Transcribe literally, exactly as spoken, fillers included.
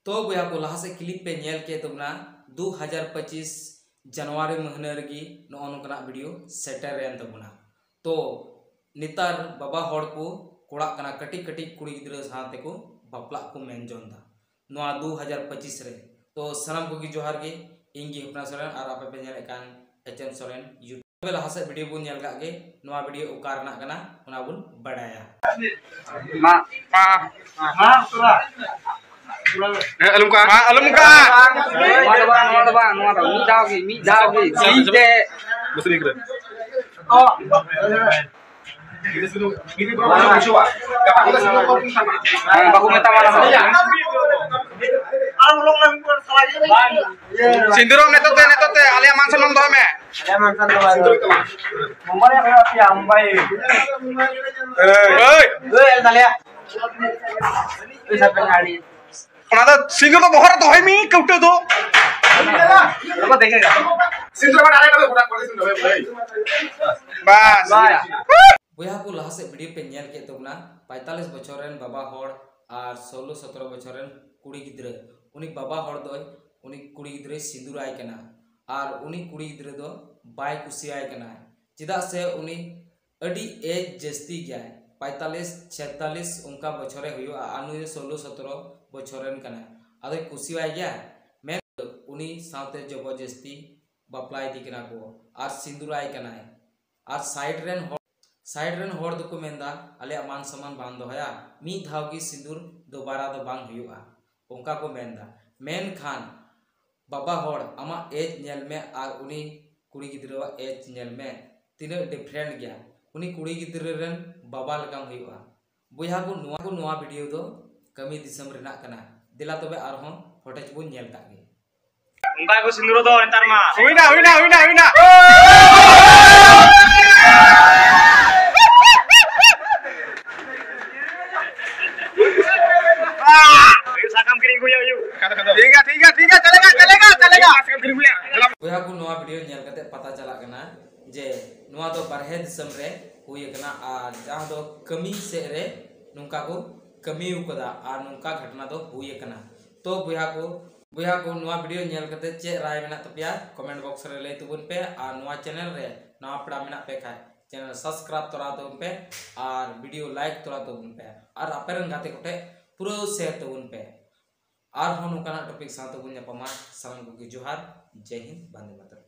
ᱛᱚ ᱵᱚᱭᱦᱟ ᱠᱚ, ᱞᱟᱦᱟ ᱥᱮᱫ ᱠᱞᱤᱯ ᱯᱮ ᱧᱮᱞ ᱠᱮᱫ ᱛᱟᱵᱚᱱᱟ, ᱫᱩ ᱦᱟᱡᱟᱨ ᱯᱚᱸᱪᱤᱥ ᱡᱟᱱᱩᱣᱟᱨᱤ ᱢᱟᱹᱦᱱᱟᱹ ᱨᱮᱜᱮ ᱱᱚᱜᱼᱚ ᱱᱚᱝᱠᱟᱱᱟᱜ ᱵᱷᱤᱰᱤᱭᱳ ᱥᱮᱴᱮᱨ ᱮᱱ ᱛᱟᱵᱚᱱᱟ᱾ ᱛᱚ ᱱᱮᱛᱟᱨ ᱵᱟᱵᱟ ᱦᱚᱲ ᱠᱚ ᱠᱚᱲᱟᱜ ᱠᱟᱱᱟ, ᱠᱟᱹᱴᱤᱡ ᱠᱟᱹᱴᱤᱡ ᱠᱩᱲᱤ ᱜᱤᱫᱽᱨᱟᱹ ᱥᱟᱶ ᱛᱮᱠᱚ ᱵᱟᱯᱞᱟᱜ ᱠᱚ ᱢᱮᱱ ᱡᱚᱝ ᱫᱟ ᱱᱚᱣᱟ ᱫᱩ ᱦᱟᱡᱟᱨ ᱯᱚᱸᱪᱤᱥ ᱨᱮ᱾ ᱛᱚ ᱥᱟᱱᱟᱢ ᱠᱚᱜᱮ ᱡᱚᱦᱟᱨ ᱜᱮ, ᱤᱧ ᱜᱮ ᱦᱚᱯᱱᱟ ᱥᱚᱨᱮᱱ ᱟᱨ ᱟᱯᱮ ᱯᱮ ᱧᱮᱞᱮᱫ ᱠᱟᱱ ᱮᱪ ᱮᱢ ᱥᱚᱨᱮᱱ YouTube᱾ ᱛᱚᱵᱮ ᱞᱟᱦᱟ ᱥᱮᱫ ᱵᱷᱤᱰᱤᱭᱳ ᱵᱚᱱ ᱧᱮᱞ ᱠᱟᱜ ᱜᱮ, ᱱᱚᱣᱟ ᱵᱷᱤᱰᱤᱭᱳ ᱚᱠᱟ ᱨᱮᱱᱟᱜ ᱠᱟᱱᱟ ᱚᱱᱟ ᱵᱚᱱ ᱵᱟᱲᱟᱭᱟ᱾ ᱢᱟ᱾ ᱢᱟ᱾ ᱢᱟ, ᱩᱥᱟᱹᱨᱟ᱾ ᱦᱮᱸ, ᱟᱞᱚᱢ ᱠᱟᱜᱼᱟ᱾ ᱢᱟ, ᱟᱞᱚᱢ ᱠᱟᱜᱼᱟ᱾ ᱱᱚᱣᱟ ᱫᱚ ᱵᱟᱝ, ᱱᱚᱣᱟ ᱫᱚ ᱵᱟᱝ, ᱱᱚᱣᱟ ᱫᱚ ᱢᱤᱫ ᱫᱷᱟᱣ ᱜᱮ, ᱢᱤᱫ ᱫᱷᱟᱣ ᱜᱮ᱾ ᱢᱤᱫ ᱛᱮ᱾ ᱵᱟᱥ ᱱᱤᱭᱟᱹ ᱠᱚᱨᱮ᱾ ᱦᱮᱸ, ᱵᱟᱠᱚ ᱢᱮᱛᱟᱢᱟ ᱚᱱᱟ ᱫᱚ᱾ ᱥᱤᱸᱫᱩᱨᱚᱢ ᱱᱤᱛᱚᱜ ᱛᱮ, ᱱᱤᱛᱚᱜ ᱛᱮ ᱟᱞᱮᱭᱟᱜ ᱢᱟᱱ ᱥᱚᱱᱢᱟᱱ ᱫᱚᱦᱚᱭ ᱢᱮ᱾ ᱟᱞᱮᱭᱟᱜ ᱢᱟᱱ ᱥᱚᱱᱢᱟᱱ ᱫᱚᱦᱚᱭ ᱢᱮ᱾ ᱢᱳᱵᱟᱭᱤᱞ ᱨᱮ ᱟᱯᱮᱭᱟᱜ ᱢᱳᱵᱟᱭᱤᱞ᱾ ᱮᱭ᱾ ᱮᱭ, ᱫᱟᱞᱮᱭᱟ᱾ ᱚᱱᱟ ᱫᱚ ᱥᱤᱸᱫᱩᱨ ᱫᱚ ᱵᱚᱦᱚᱜ ᱨᱮ ᱫᱚᱦᱚᱭ ᱢᱮ, ᱠᱟᱹᱣᱴᱟᱹ ᱫᱚ᱾ ᱥᱤᱸᱫᱩᱨ ᱢᱟ ᱰᱟᱭᱨᱮᱠᱴ ᱫᱚ ᱜᱚᱴᱟ ᱠᱚᱞᱮ ᱥᱤᱸᱫᱩᱨ ᱦᱚᱭ ᱵᱚᱞᱮ᱾ ᱵᱟᱥ᱾ ᱵᱟᱥ᱾ ᱵᱚᱭᱦᱟ ᱠᱚ, ᱞᱟᱦᱟ ᱥᱮᱫ ᱵᱷᱤᱰᱤᱭᱳ ᱯᱮ ᱧᱮᱞ ᱠᱮᱫ ᱛᱟᱵᱚᱱᱟ, ᱯᱚᱸᱭᱛᱟᱞᱤᱥ ᱵᱚᱪᱷᱚᱨ ᱨᱮᱱ ᱵᱟᱵᱟ ᱦᱚᱲ ᱟᱨ ᱥᱳᱞᱳ ᱥᱚᱛᱨᱚ ᱵᱚᱪᱷᱚᱨ ᱨᱮᱱ ᱠᱩᱲᱤ ᱜᱤᱫᱽᱨᱟᱹ᱾ ᱩᱱᱤ ᱵᱟᱵᱟ ᱦᱚᱲ ᱫᱚᱭ ᱩᱱᱤ ᱠᱩᱲᱤ ᱜᱤᱫᱽᱨᱟᱹᱭ ᱥᱤᱸᱫᱩᱨᱟᱭ ᱠᱟᱱᱟ ᱟᱨ ᱩᱱᱤ ᱠᱩᱲᱤ ᱜᱤᱫᱽᱨᱟᱹ ᱫᱚ ᱵᱟᱭ ᱠᱩᱥᱤᱭᱟᱭ ᱠᱟᱱᱟ, ᱪᱮᱫᱟᱜ ᱥᱮ ᱩᱱᱤ ᱟᱹᱰᱤ ᱮᱡᱽ ᱡᱟᱹᱥᱛᱤ ᱜᱮᱭᱟᱭ, ᱯᱚᱸᱭᱛᱟᱞᱤᱥ ᱪᱷᱮᱭᱛᱟᱞᱤᱥ ᱚᱱᱠᱟ ᱵᱚᱪᱷᱚᱨᱮ ᱦᱩᱭᱩᱜᱼᱟ ᱟᱨ ᱱᱩᱭ ᱫᱚ ᱥᱳᱞᱳ ᱥᱚᱛᱨᱚ ᱵᱚᱪᱷᱚᱨ ᱨᱮᱱ ᱠᱟᱱᱟᱭ᱾ ᱟᱫᱚᱭ ᱠᱩᱥᱤᱣᱟᱭ ᱜᱮᱭᱟ, ᱢᱮᱱ ᱩᱱᱤ ᱥᱟᱶᱛᱮ ᱡᱚᱵᱚᱨᱡᱚᱥᱛᱤ ᱵᱟᱯᱞᱟ ᱤᱫᱤ ᱠᱟᱱᱟ ᱠᱚ ᱟᱨ ᱥᱤᱸᱫᱩᱨᱟᱭ ᱠᱟᱱᱟᱭ᱾ ᱟᱨ ᱥᱟᱭᱤᱰ ᱨᱮᱱ ᱦᱚᱲ, ᱥᱟᱭᱤᱰ ᱨᱮᱱ ᱦᱚᱲ ᱫᱚᱠᱚ ᱢᱮᱱᱫᱟ, "ᱟᱞᱮᱭᱟᱜ ᱢᱟᱱ ᱥᱚᱢᱢᱟᱱ ᱵᱟᱝ ᱫᱚᱦᱚᱭᱟ, ᱢᱤᱫ ᱫᱷᱟᱣ ᱜᱮ ᱥᱤᱸᱫᱩᱨ ᱫᱚᱵᱟᱨᱟ ᱫᱚ ᱵᱟᱝ ᱦᱩᱭᱩᱜᱼᱟ", ᱚᱱᱠᱟ ᱠᱚ ᱢᱮᱱᱫᱟ᱾ ᱢᱮᱱᱠᱷᱟᱱ ᱵᱟᱵᱟ ᱦᱚᱲ, ᱟᱢᱟᱜ ᱮᱡᱽ ᱧᱮᱞ ᱢᱮ ᱟᱨ ᱩᱱᱤ ᱠᱩᱲᱤ ᱜᱤᱫᱽᱨᱟᱹᱣᱟᱜ ᱮᱡᱽ ᱧᱮᱞ ᱢᱮ, ᱛᱤᱱᱟᱹᱜ ᱰᱤᱯᱷᱟᱨᱮᱱᱴ ᱜᱮᱭᱟ᱾ ᱩᱱᱤ ᱠᱩᱲᱤ ᱜᱤᱫᱽᱨᱟᱹ ᱨᱮᱱ ᱵᱟᱵᱟ ᱞᱮᱠᱟᱢ ᱦᱩᱭᱩᱜᱼᱟ᱾ ᱵᱚᱭᱦᱟ ᱠᱚ, ᱱᱚᱣᱟ ᱠᱚ, ᱱᱚᱣᱟ ᱵᱷᱤᱰᱤᱭᱳ ᱫᱚ ᱠᱟᱹᱢᱤ ᱫᱤᱥᱚᱢ ᱨᱮᱱᱟᱜ ᱠᱟᱱᱟ᱾ ᱫᱮᱞᱟ ᱛᱚᱵᱮ ᱟᱨᱦᱚᱸ ᱯᱷᱚᱴᱮᱡᱽ ᱵᱚᱱ ᱧᱮᱞ ᱠᱟᱜ ᱜᱮ᱾ ᱚᱱᱠᱟ ᱜᱮᱠᱚ ᱥᱤᱸᱫᱩᱨ ᱫᱚ ᱱᱮᱛᱟᱨ ᱢᱟ᱾ ᱦᱩᱭᱱᱟ, ᱦᱩᱭᱱᱟ, ᱦᱩᱭᱱᱟ, ᱦᱩᱭᱱᱟ᱾ ᱦᱩᱭᱩᱜ, ᱥᱟᱠᱟᱢ ᱠᱤᱨᱤᱧ ᱟᱹᱜᱩᱭᱟ, ᱦᱩᱭᱩᱜ᱾ ᱴᱷᱤᱠ ᱜᱮᱭᱟ, ᱴᱷᱤᱠ ᱜᱮᱭᱟ, ᱴᱷᱤᱠ ᱜᱮᱭᱟ, ᱪᱟᱞᱮᱜᱟ, ᱪᱟᱞᱮᱜᱟ, ᱪᱟᱞᱮᱜᱟ᱾ ᱵᱚᱭᱦᱟ ᱠᱚ, ᱱᱚᱣᱟ ᱵᱷᱤᱰᱤᱭᱳ ᱧᱮᱞ ᱠᱟᱛᱮ ᱯᱟᱛᱟ ᱪᱟᱞᱟᱜ ᱠᱟᱱᱟ ᱡᱮ ᱱᱚᱣᱟ ᱫᱚ ᱵᱟᱨᱦᱮ ᱫᱤᱥᱚᱢ ᱨᱮ ᱦᱩᱭ ᱟᱠᱟᱱᱟ ᱟᱨ ᱡᱟᱦᱟᱸ ᱫᱚ ᱠᱟᱹᱢᱤ ᱥᱮᱫ ᱨᱮ ᱱᱚᱝᱠᱟ ᱠᱚ ᱠᱟᱹᱢᱤ ᱟᱠᱟᱫᱟ ᱟᱨ ᱱᱚᱝᱠᱟ ᱜᱷᱚᱴᱚᱱᱟ ᱫᱚ ᱦᱩᱭ ᱟᱠᱟᱱᱟ᱾ ᱛᱚ ᱵᱚᱭᱦᱟ ᱠᱚ, ᱵᱚᱭᱦᱟ ᱠᱚ, ᱱᱚᱣᱟ ᱵᱷᱤᱰᱤᱭᱳ ᱧᱮᱞ ᱠᱟᱛᱮ ᱪᱮᱫ ᱨᱟᱭ ᱢᱮᱱᱟᱜ ᱛᱟᱯᱮᱭᱟ, ᱠᱚᱢᱮᱱᱴ ᱵᱚᱠᱥ ᱨᱮ ᱞᱟᱹᱭ ᱛᱟᱵᱚᱱ ᱯᱮ᱾ ᱟᱨ ᱱᱚᱣᱟ ᱪᱮᱱᱮᱞ ᱨᱮ ᱱᱟᱣᱟ ᱯᱮᱲᱟ ᱢᱮᱱᱟᱜ ᱯᱮ ᱠᱷᱟᱡ, ᱪᱮᱱᱮᱞ ᱥᱟᱵᱥᱠᱨᱟᱭᱤᱵ ᱛᱚᱨᱟ ᱛᱟᱵᱚᱱ ᱯᱮ ᱟᱨ ᱵᱷᱤᱰᱤᱭᱳ ᱞᱟᱭᱤᱠ ᱛᱚᱨᱟ ᱛᱟᱵᱚᱱ ᱯᱮ ᱟᱨ ᱟᱯᱮ ᱨᱮᱱ ᱜᱟᱛᱮ ᱠᱚᱴᱷᱮᱡ ᱯᱩᱨᱟᱹ ᱥᱮᱭᱟᱨ ᱛᱟᱵᱚᱱ ᱯᱮ᱾ ᱟᱨᱦᱚᱸ ᱱᱚᱝᱠᱟᱱᱟᱜ ᱴᱚᱯᱤᱠ ᱥᱟᱶ ᱛᱮᱵᱚᱱ ᱧᱟᱯᱟᱢᱟ᱾ ᱥᱟᱱᱟᱢ ᱠᱚᱜᱮ ᱡᱚᱦᱟᱨ, ᱡᱟᱭ ᱦᱤᱱᱫ, ᱵᱟᱱᱫᱮ ᱢᱟᱛᱚᱨᱚᱢ᱾